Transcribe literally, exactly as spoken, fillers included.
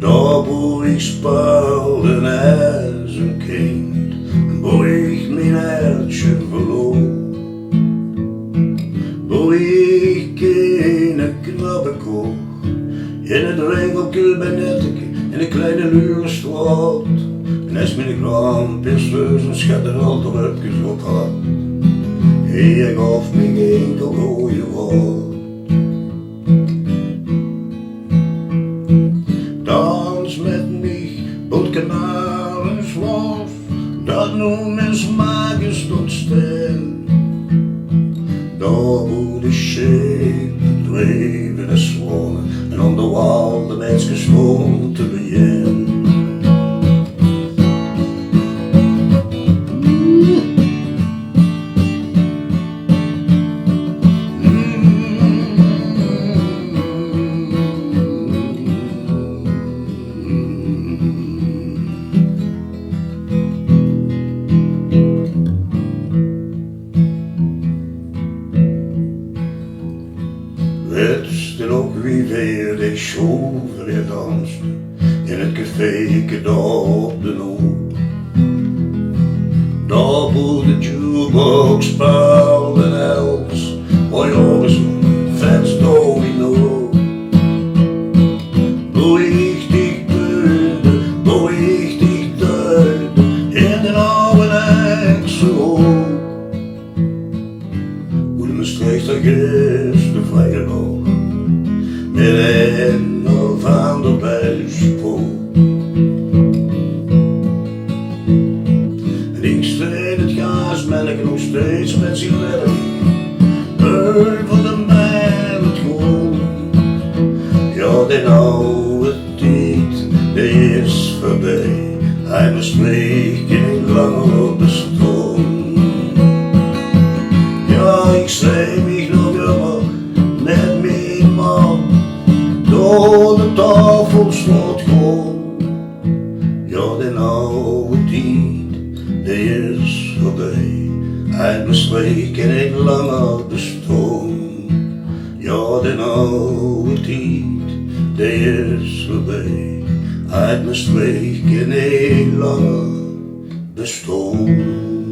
Dao boe ich speulde es e kind, boe ich mien hertsje verloor, boe ich kiene knappe koch, in 't winkelke bie Netteke, in de kleine Lurestraot. En es miene grandpeer 's ochtends schaterel dröpkes op had, hae gaof mich gee enkel gooj raod. Dans mit mich, bót kanaal en zwaaf, dat noe mien smaak is tot stèl. Dao boe de sjepe dreve en zwaome en ónger de walde meidskes stónge te bejin. Wèts te nog wie veer de sjoeve weer danste in 't caféke dao op d'n hook? Dao boe de jukebox speulde en els, o jao, zoe'n vèts domino. Boe ich dich deunde, boe ich dich deunde in d'n awwe Heksehook. Boe de Mestreechter gis de vrije loop mit Enno van der Bijl spook. En ich steun 't gaasmenneke nog steeds mit zien lelling euver de Bijl 't groen. Jao, d'n awwe tied, dee is veurbij. Hei Mestreech kin neet langer bestaon. Jao, ich zeen mich nog ummer mit mien mam door de taofels laote gaon. Jao, d'n awwe tied, dee is veurbij. Hei Mestreech kin neet langer bestaon. Jao, d'n awwe tied, dee is veurbij. Hei Mestreech kin neet langer bestaon.